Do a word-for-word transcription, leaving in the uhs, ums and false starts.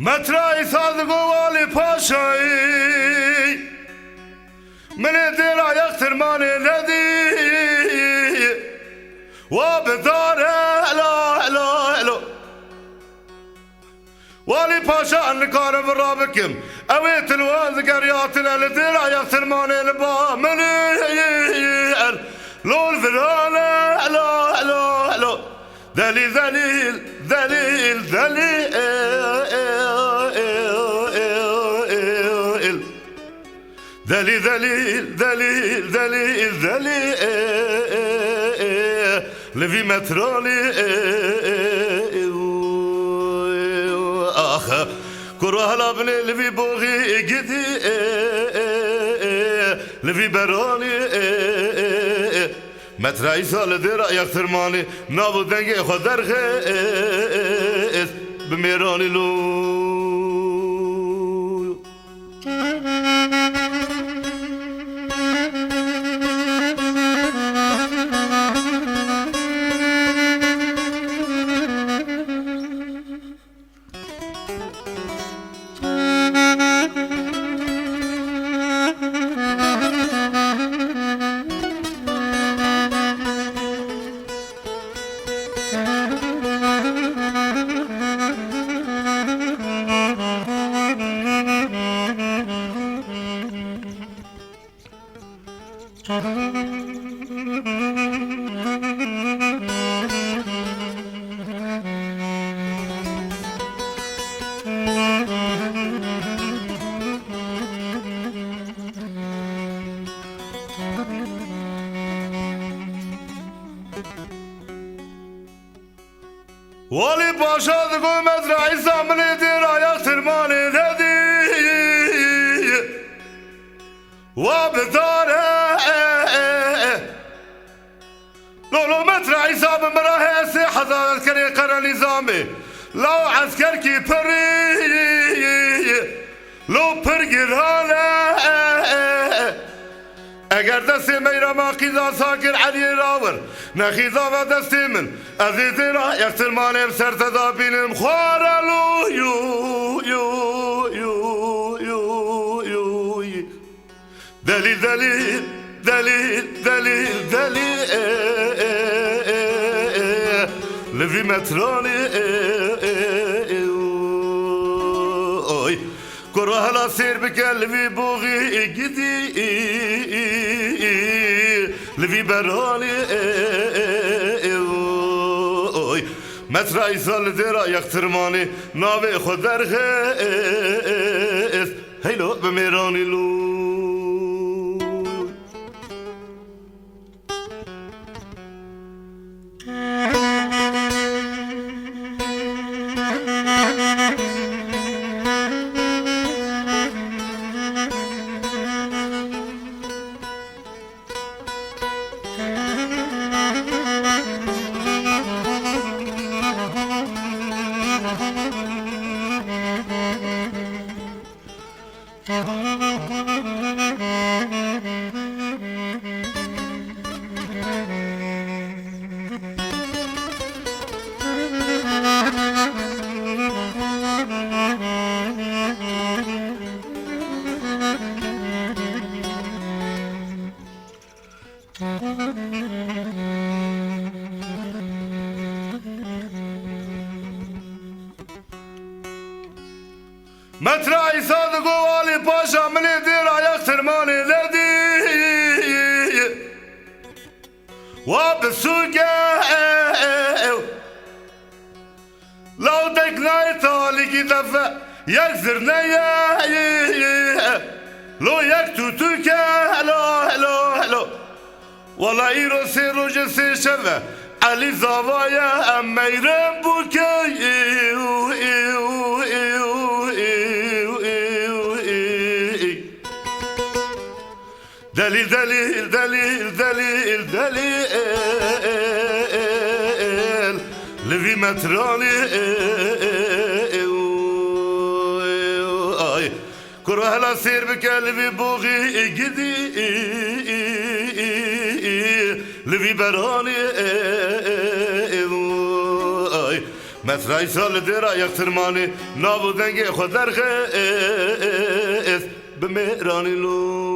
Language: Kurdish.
Metra Îsa digo Walî Paşayî, min ê dêra Yextirmanê nedî, wa bi dare, elo, elo, elo. Walî Paşa, ez nikarim vira bikim. Ew ê tilwan digeriyatine li dêra Yextirmanê li ba min ê, el, lol virane, elo, elo, elo. Delîl, delîl, delîl, delîl, delîl. Delî, delî, delî, delî, delî, li vî metranî, ax, kuro hela binê li vî boxî gidî, li vî beranî. Metra Îsa li dêra Yextirmanê, nav û dengê xwe derxist bi mêranî lo. Walî Paşa digo Metra Îsa, min ê dêra Yextirmanê nedî, wa bi dare. Lolo Metra Îsa bi min re heye sê hezar eskerê qere nîzamê. Law eskerkî pirî, lo pir giran e. Eger destê meyrema qîza sakir Eliyê rawir, nexîza ve destê min, ez ê dêra Yextirmanê bi ser te da bînim. Xwara lo, yo, yo, yo, yo, yo, yo. Delîl, delîl, delîl, delîl, delîl, e, e, e, e, e, li vî metranê, e, e, e, oy. Kuro hela sêr bike li vî boxî gidî, li vî beranî, e, e, e, oy. Metra Îsa li dêra Yextirmanê navê xwe derxist. Heylo bi mêranî lo. Metra Îsa digo Walî Paşa, min ê dêra Yextirmanê nedî, wa bi sûke. Law dek nayê talîkî defe, yek zirneye, lo yek tûtûke, helo, helo, helo. Wela îro sê roj e sê şev e, Elî zava ye, em meyrim bûke. Delîl, delîl, delîl, delîl, delîl, li vî metranê, ay. Kuro hela sêr bike li vî boxî gidî, li vî beranê, ay. Mesrayî sal li dêra yek tirmanê, nav û dengê xwe derxist bi mêranî lo.